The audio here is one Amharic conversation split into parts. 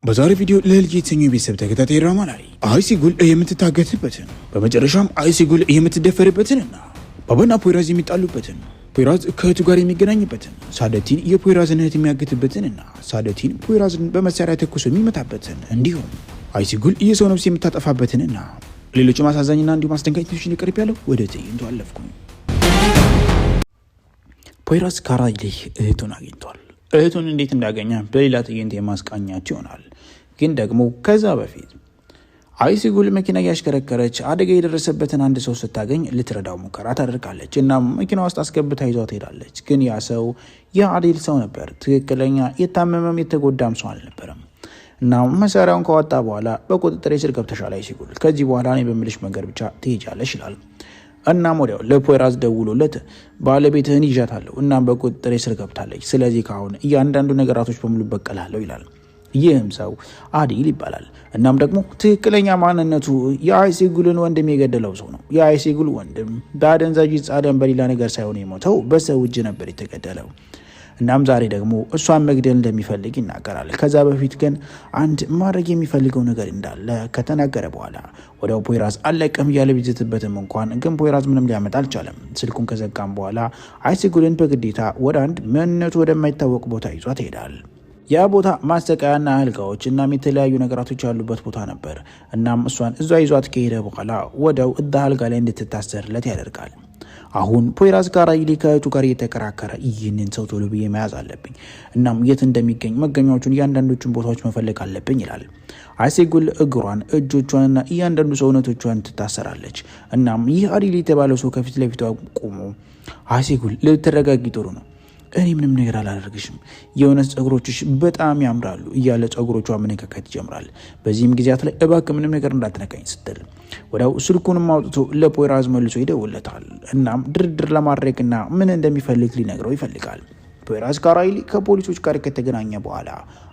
በዛሬ ቪዲዮ ለልጅ የተሰኘው የቤተሰብ ተከታታይ ድራማ ላይ አይሲጉል የምትታገትበትን፣ በመጨረሻም አይሲጉል የምትደፈርበትንና ባባና ፖይራዝ የሚጣሉበትን፣ ፖይራዝ ከእህቱ ጋር የሚገናኝበትን፣ ሳደቲን የፖይራዝን እህት የሚያግትበትንና ሳደቲን ፖይራዝን በመሳሪያ ተኩሶ የሚመታበትን፣ እንዲሁም አይሲጉል የሰው ነፍስ የምታጠፋበትንና ሌሎችም አሳዛኝና እንዲሁም አስደንጋጭ ትንሽን ቅርብ ያለው ወደ ትዕይንቱ አለፍኩኝ። ፖይራዝ ካራይሊህ እህቱን አግኝቷል። እህቱን እንዴት እንዳገኘ በሌላ ትዕይንት የማስቃኛችሁ ይሆናል። ግን ደግሞ ከዛ በፊት አይሲጉል መኪና እያሽከረከረች አደጋ የደረሰበትን አንድ ሰው ስታገኝ ልትረዳው ሙከራ ታደርጋለች። እናም መኪና ውስጥ አስገብታ ይዟ ትሄዳለች። ግን ያ ሰው የአዴል ሰው ነበር። ትክክለኛ የታመመም የተጎዳም ሰው አልነበረም። እናም መሳሪያውን ካወጣ በኋላ በቁጥጥሬ ስር ገብተሻል አይሲጉል፣ ከዚህ በኋላ እኔ በምልሽ መንገድ ብቻ ትሄጃለሽ ይላል። እናም ወዲያው ለፖይራዝ ደውሎለት ባለቤትህን ይዣታለሁ፣ እናም በቁጥጥሬ ስር ገብታለች፣ ስለዚህ ካሁን እያንዳንዱ ነገራቶች በሙሉ በቀላለሁ ይላል። ይህም ሰው አዲል ይባላል። እናም ደግሞ ትክክለኛ ማንነቱ የአይሲጉልን ወንድም የገደለው ሰው ነው። የአይሲጉል ወንድም በአደንዛዥ ዕፅ አሊያም በሌላ ነገር ሳይሆን የሞተው በሰው እጅ ነበር የተገደለው። እናም ዛሬ ደግሞ እሷን መግደል እንደሚፈልግ ይናገራል። ከዛ በፊት ግን አንድ ማድረግ የሚፈልገው ነገር እንዳለ ከተናገረ በኋላ ወዲያው ፖይራዝ አለቅም እያለ ቢዝትበትም እንኳን ግን ፖይራዝ ምንም ሊያመጣ አልቻለም። ስልኩን ከዘጋም በኋላ አይሲጉልን በግዴታ ወደ አንድ ምንነቱ ወደማይታወቅ ቦታ ይዟት ይሄዳል። ያ ቦታ ማሰቃያና አልጋዎች እናም የተለያዩ ነገራቶች ያሉበት ቦታ ነበር። እናም እሷን እዛ ይዟት ከሄደ በኋላ ወዲያው እዛ አልጋ ላይ እንድትታሰርለት ያደርጋል። አሁን ፖይራዝ ካራይሊ ከእህቱ ጋር እየተከራከረ ይህንን ሰው ቶሎ ብዬ መያዝ አለብኝ፣ እናም የት እንደሚገኝ መገኛዎቹን እያንዳንዶቹን ቦታዎች መፈለግ አለብኝ ይላል። አይሴጉል እግሯን፣ እጆቿንና እያንዳንዱ ሰውነቶቿን ትታሰራለች። እናም ይህ አዲል የተባለው ሰው ከፊት ለፊቷ ቆሞ አይሴጉል ልትረጋጊ ጥሩ ነው፣ እኔ ምንም ነገር አላደርግሽም፣ የእውነት ጸጉሮችሽ በጣም ያምራሉ እያለ ጸጉሮቿ መነካካት ይጀምራል። በዚህም ጊዜያት ላይ እባክህ ምንም ነገር እንዳትነካኝ ስትል ወዲያው ስልኩንም አውጥቶ ለፖይራዝ መልሶ ይደውለታል። እናም ድርድር ለማድረግና ምን እንደሚፈልግ ሊነግረው ይፈልጋል። ፖይራዝ ካራይሊ ከፖሊሶች ጋር ከተገናኘ በኋላ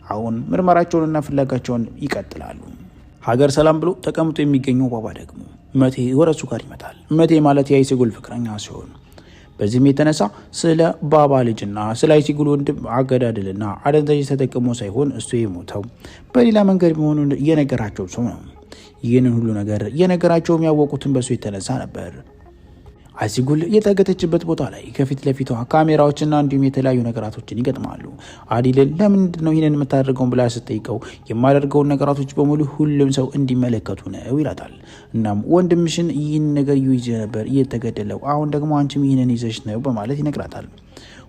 አሁን ምርመራቸውንና ፍለጋቸውን ይቀጥላሉ። ሀገር ሰላም ብሎ ተቀምጦ የሚገኘው ባባ ደግሞ መቴ ወረሱ ጋር ይመጣል። መቴ ማለት የአይሲጉል ፍቅረኛ ሲሆን በዚህም የተነሳ ስለ ባባ ልጅና ስለ አይሲጉል ወንድም አገዳደልና አደንዛዥ ተጠቅሞ ሳይሆን እሱ የሞተው በሌላ መንገድ መሆኑን እየነገራቸው ሰው ነው። ይህንን ሁሉ ነገር እየነገራቸው ያወቁትን በሱ የተነሳ ነበር። አይሲጉል የታገተችበት ቦታ ላይ ከፊት ለፊቷ ካሜራዎችና እንዲሁም የተለያዩ ነገራቶችን ይገጥማሉ። አዲልን ለምንድን ነው ይህንን የምታደርገውን ብላ ስትጠይቀው የማደርገውን ነገራቶች በሙሉ ሁሉም ሰው እንዲመለከቱ ነው ይላታል። እናም ወንድምሽን ይህን ነገር ይዤ ነበር እየተገደለው፣ አሁን ደግሞ አንቺም ይህንን ይዘሽ ነው በማለት ይነግራታል።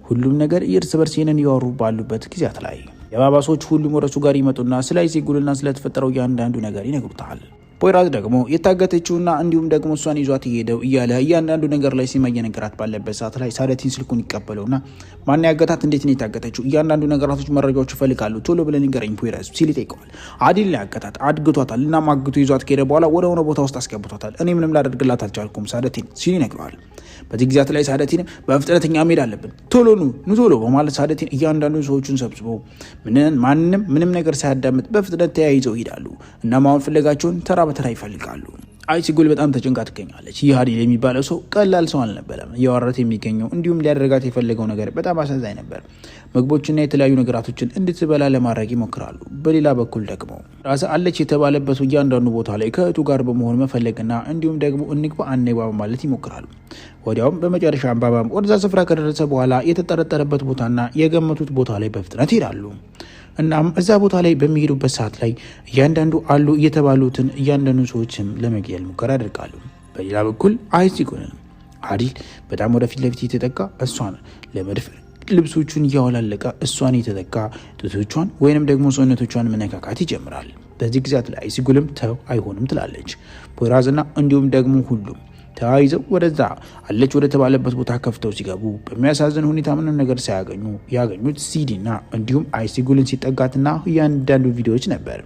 ሁሉም ነገር እርስ በርስ ይህንን እያወሩ ባሉበት ጊዜያት ላይ የባባሶች ሁሉም ወደሱ ጋር ይመጡና ስለ አይሲጉልና ስለተፈጠረው እያንዳንዱ ነገር ይነግሩታል። ፖይራዝ ደግሞ የታገተችውና እንዲሁም ደግሞ እሷን ይዟት እየሄደው እያለ እያንዳንዱ ነገር ላይ ሲማ እየነገራት ባለበት ሰዓት ላይ ሳደቲን ስልኩን ይቀበለውና ማን ያገታት፣ እንዴት ነው የታገተችው፣ እያንዳንዱ ነገራቶች መረጃዎች ይፈልጋሉ፣ ቶሎ ብለን ንገረኝ ፖይራዝ ሲል ይጠይቀዋል። አዲል ያገታት አድግቷታል። እናም አግቶ ይዟት ከሄደ በኋላ ወደ ሆነ ቦታ ውስጥ አስገብቷታል። እኔ ምንም ላደርግላት አልቻልኩም ሳደቲን ሲል ይነግረዋል። በዚህ ጊዜያት ላይ ሳደቲን በፍጥነት እኛ መሄድ አለብን፣ ቶሎ ኑ ኑ ቶሎ በማለት ሳደቲን እያንዳንዱ ሰዎቹን ሰብስቦ ማንም ምንም ነገር ሳያዳምጥ በፍጥነት ተያይዘው ይሄዳሉ። እናም አሁን ፍለጋቸውን ተራ በተራ ይፈልጋሉ። አይሲጉል በጣም ተጨንቃ ትገኛለች። ይህ አዲል የሚባለው ሰው ቀላል ሰው አልነበረም። እያወራት የሚገኘው እንዲሁም ሊያደርጋት የፈለገው ነገር በጣም አሳዛኝ ነበር። ምግቦችና የተለያዩ ነገራቶችን እንድትበላ ለማድረግ ይሞክራሉ። በሌላ በኩል ደግሞ ራስ አለች የተባለበት እያንዳንዱ ቦታ ላይ ከእህቱ ጋር በመሆን መፈለግና እንዲሁም ደግሞ እንግባ አንግባ በማለት ይሞክራሉ። ወዲያውም በመጨረሻ ባባም ወደዛ ስፍራ ከደረሰ በኋላ የተጠረጠረበት ቦታና የገመቱት ቦታ ላይ በፍጥነት ይሄዳሉ። እናም እዛ ቦታ ላይ በሚሄዱበት ሰዓት ላይ እያንዳንዱ አሉ እየተባሉትን እያንዳንዱ ሰዎችም ለመግደል ሙከራ ያደርጋሉ። በሌላ በኩል አይሲጉልን አዲል በጣም ወደፊት ለፊት የተጠጋ እሷን ለመድፈር ልብሶቹን እያወላለቀ እሷን የተጠጋ ጡቶቿን ወይንም ደግሞ ሰውነቶቿን መነካካት ይጀምራል። በዚህ ጊዜያት ላይ አይሲጉልም ተው አይሆንም ትላለች። ፖይራዝና እንዲሁም ደግሞ ሁሉም ተያይዘው ወደዛ አለች ወደ ተባለበት ቦታ ከፍተው ሲገቡ በሚያሳዝን ሁኔታ ምንም ነገር ሳያገኙ ያገኙት ሲዲና እንዲሁም አይሲጉልን ሲጠጋትና እያንዳንዱ ቪዲዮዎች ነበር።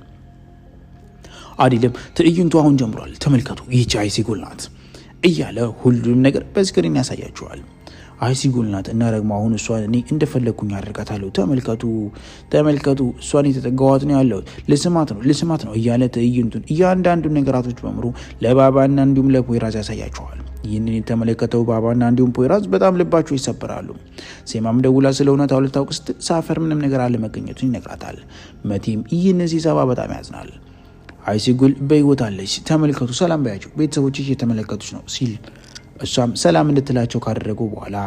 አዲልም ትዕይንቱ አሁን ጀምሯል፣ ተመልከቱ፣ ይህች አይሲጉል ናት እያለ ሁሉም ነገር በ screen ያሳያቸዋል። አይሲጉል ናት እና ደግሞ አሁን እሷን እኔ እንደፈለግኩኝ አደርጋታለሁ፣ ተመልከቱ፣ ተመልከቱ፣ እሷን የተጠጋዋት ነው ያለሁት፣ ልስማት ነው ልስማት ነው እያለ ትዕይንቱን እያንዳንዱ ነገራቶች በሙሉ ለባባና እንዲሁም ለፖይራዝ ያሳያቸዋል። ይህንን የተመለከተው ባባና እንዲሁም ፖይራዝ በጣም ልባቸው ይሰበራሉ። ሴማም ደውላ ስለ እውነታው ልታውቅ ስትል ሳፈር ምንም ነገር አለመገኘቱን ይነግራታል። መቲም ይህንን ሲሰማ በጣም ያዝናል። አይሲጉል በህይወት አለች፣ ተመልከቱ፣ ሰላም በያቸው፣ ቤተሰቦችሽ እየተመለከቱች ነው ሲል እሷም ሰላም እንድትላቸው ካደረጉ በኋላ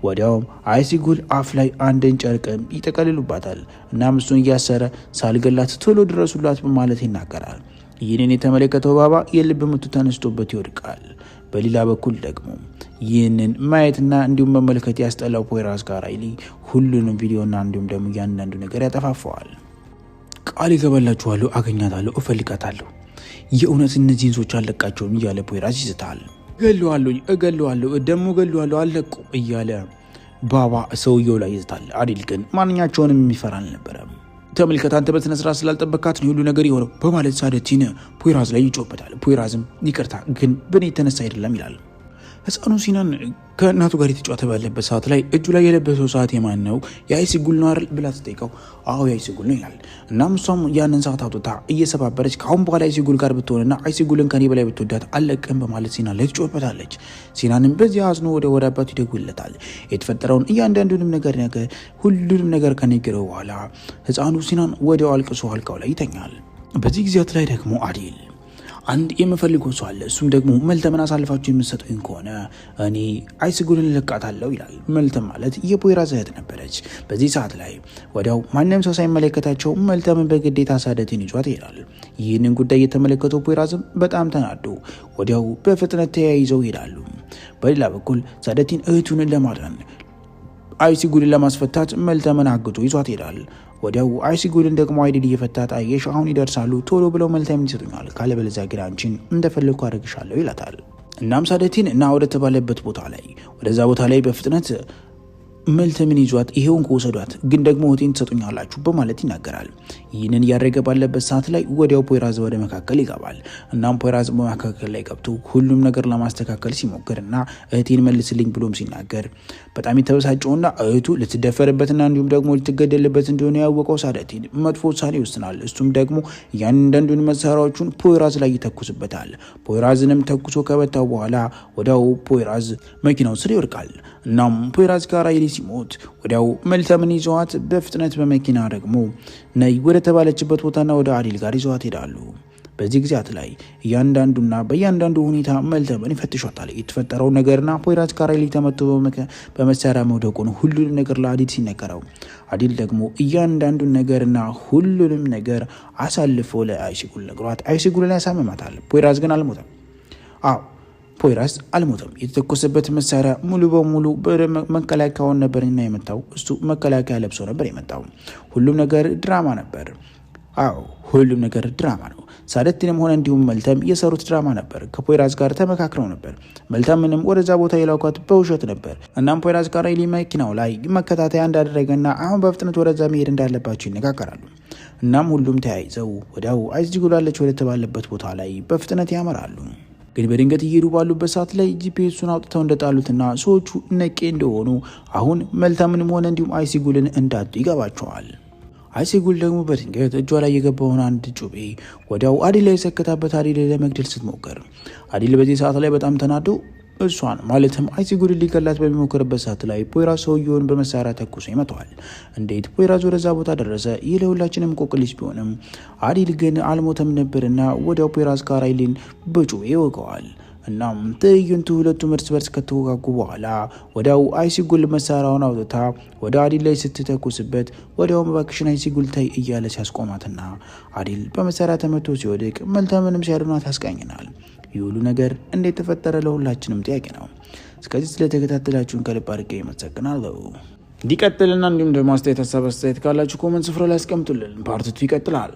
ወዲያውም አይሲጉል አፍ ላይ አንድን ጨርቅም ይጠቀልሉባታል። እናም እሱን እያሰረ ሳልገላት ቶሎ ድረሱላት በማለት ይናገራል። ይህንን የተመለከተው ባባ የልብ ምቱ ተነስቶበት ይወድቃል። በሌላ በኩል ደግሞ ይህንን ማየትና እንዲሁም መመልከት ያስጠላው ፖይራዝ ካራይሊ ሁሉንም ቪዲዮና እንዲሁም ደግሞ እያንዳንዱ ነገር ያጠፋፈዋል። ቃል ይገባላችኋለሁ፣ አገኛታለሁ፣ እፈልጋታለሁ፣ የእውነት እነዚህን ሰዎች አለቃቸውም እያለ ፖይራዝ ይዝታል። እገለዋለሁ፣ እገለዋለሁ፣ ደግሞ እገለዋለሁ፣ አለቁም እያለ ባባ ሰውየው ላይ ይዝታል። አዲል ግን ማንኛቸውንም የሚፈራ አልነበረም። ተመልከት፣ አንተ በስነ ስርዓት ስላልጠበካት ነው ሁሉ ነገር የሆነው በማለት ሳደቲን ፖይራዝ ላይ ይጮህበታል። ፖይራዝም ይቅርታ ግን በእኔ የተነሳ አይደለም ይላል። ህፃኑ ሲናን ከእናቱ ጋር የተጫወተ ባለበት ሰዓት ላይ እጁ ላይ የለበሰው ሰዓት የማን ነው? የአይሲጉል ነው አይደል ብላ ትጠይቀው፣ አዎ የአይሲጉል ነው ይላል። እናም እሷም ያንን ሰዓት አውጥታ እየሰባበረች ከአሁን በኋላ አይሲጉል ጋር ብትሆንና አይሲጉልን ከኔ በላይ ብትወዳት አለቅም በማለት ሲናን ላይ ትጮህበታለች። ሲናንም በዚህ አዝኖ ወደ አባቱ ይደውልለታል። የተፈጠረውን እያንዳንዱንም ነገር ሁሉንም ነገር ከነገረው በኋላ ህፃኑ ሲናን ወዲያው አልቅሶ አልጋው ላይ ይተኛል። በዚህ ጊዜያት ላይ ደግሞ አዲል አንድ የምፈልገው ሰው አለ። እሱም ደግሞ መልተምን አሳልፋችሁ የምትሰጡኝ ከሆነ እኔ አይስጉልን እለቃታለሁ ይላል። መልተም ማለት የፖይራዝ እህት ነበረች። በዚህ ሰዓት ላይ ወዲያው ማንም ሰው ሳይመለከታቸው መልተምን በግዴታ ሳደትን ይዟት ይሄዳል። ይህንን ጉዳይ የተመለከተው ፖይራዝም በጣም ተናዶ ወዲያው በፍጥነት ተያይዘው ይሄዳሉ። በሌላ በኩል ሳደቲን እህቱን ለማዳን አይሲጉልን ለማስፈታት መልተምን አግቶ ይዟት ይሄዳል። ወዲያው አይሲጉልን ደግሞ አይዲል እየፈታት አየሽ፣ አሁን ይደርሳሉ፣ ቶሎ ብለው መልተምን ይሰጡኛል፣ ካለበለዚያ ግን አንቺን እንደፈለግኩ አደርግሻለሁ ይላታል። እናም ሳደቲን እና ወደ ተባለበት ቦታ ላይ ወደዛ ቦታ ላይ በፍጥነት መልተምን ይዟት ይሄውን ከወሰዷት ግን ደግሞ እህቴን ትሰጡኛላችሁ በማለት ይናገራል። ይህንን እያደረገ ባለበት ሰዓት ላይ ወዲያው ፖይራዝ ወደ መካከል ይገባል። እናም ፖይራዝ በመካከል ላይ ገብቶ ሁሉም ነገር ለማስተካከል ሲሞክርና እህቴን መልስልኝ ብሎም ሲናገር በጣም የተበሳጨውና እህቱ ልትደፈርበትና እንዲሁም ደግሞ ልትገደልበት እንደሆነ ያወቀው ሳደቲን መጥፎ ውሳኔ ይወስናል። እሱም ደግሞ እያንዳንዱን መሳሪያዎቹን ፖይራዝ ላይ ይተኩስበታል። ፖይራዝንም ተኩሶ ከመታው በኋላ ወዲያው ፖይራዝ መኪናው ስር ይወድቃል። እናም ፖይራዝ ካራይሊ ሲሞት ወዲያው መልተምን ይዘዋት በፍጥነት በመኪና ደግሞ ነይ ወደ ተባለችበት ቦታና ወደ አዲል ጋር ይዘዋት ሄዳሉ። በዚህ ጊዜያት ላይ እያንዳንዱና በእያንዳንዱ ሁኔታ መልተምን ይፈትሿታል። የተፈጠረው ነገርና ፖይራዝ ካራይሊ ተመቶ በመሳሪያ መውደቁን ሁሉንም ነገር ለአዲል ሲነገረው አዲል ደግሞ እያንዳንዱን ነገርና ሁሉንም ነገር አሳልፎ ለአይሲጉል ነግሯት አይሲጉልን ያሳምማታል። ፖይራዝ ግን አልሞተም። አዎ ፖይራዝ አልሞተም። የተተኮሰበት መሳሪያ ሙሉ በሙሉ መከላከያውን ነበርና የመታው እሱ መከላከያ ለብሶ ነበር የመጣው። ሁሉም ነገር ድራማ ነበር። አዎ ሁሉም ነገር ድራማ ነው። ሳደቲንም ሆነ እንዲሁም መልተም የሰሩት ድራማ ነበር። ከፖይራዝ ጋር ተመካክረው ነበር። መልተምንም ወደዛ ቦታ የላኳት በውሸት ነበር። እናም ፖይራዝ ካራይሊ መኪናው ላይ መከታተያ እንዳደረገና አሁን በፍጥነት ወደዛ መሄድ እንዳለባቸው ይነጋገራሉ። እናም ሁሉም ተያይዘው ወዲያው አይሲጉል አለች ወደተባለበት ቦታ ላይ በፍጥነት ያመራሉ። ግን በድንገት እየሄዱ ባሉበት ሰዓት ላይ GPS ኡን አውጥተው እንደጣሉትና ሰዎቹ ነቄ እንደሆኑ አሁን መልተምንም ሆነ እንዲሁም አይሲጉልን እንዳጡ ይገባቸዋል። አይሲጉል ደግሞ በድንገት እጇ ላይ የገባውን አንድ ጩቤ ወዲያው አዲል ላይ የሰከታበት አዲል ለመግደል ስትሞክር አዲል በዚህ ሰዓት ላይ በጣም ተናዶ እሷን ማለትም አይሲጉልን ሊገላት በሚሞክርበት ሰዓት ላይ ፖይራዝ ሰውየውን በመሳሪያ ተኩሶ ይመታዋል። እንዴት ፖይራዝ ወደዛ ቦታ ደረሰ? ይህ ለሁላችንም እንቆቅልሽ ቢሆንም አዲል ግን አልሞተም ነበርና ወዲያው ፖይራዝ ካራይሊን በጩቤ ይወገዋል። እናም ትዕይንቱ ሁለቱም እርስ በርስ ከተወጋጉ በኋላ ወዲያው አይሲጉል መሳሪያውን አውጥታ ወደ አዲል ላይ ስትተኩስበት ወዲያው እባክሽን አይሲጉል ተይ እያለ ሲያስቆማትና አዲል በመሳሪያ ተመቶ ሲወድቅ መልተምንም ሲያድኗት ያስቃኝናል። ይህ ሁሉ ነገር እንዴት ተፈጠረ ለሁላችንም ጥያቄ ነው። እስከዚህ ስለተከታተላችሁን ከልብ አድርጌ አመሰግናለሁ። እንዲቀጥልና እንዲሁም ደግሞ አስተያየት፣ ሀሳብ አስተያየት ካላችሁ comment ስፍራ ላይ አስቀምጡልን። Part 2 ይቀጥላል።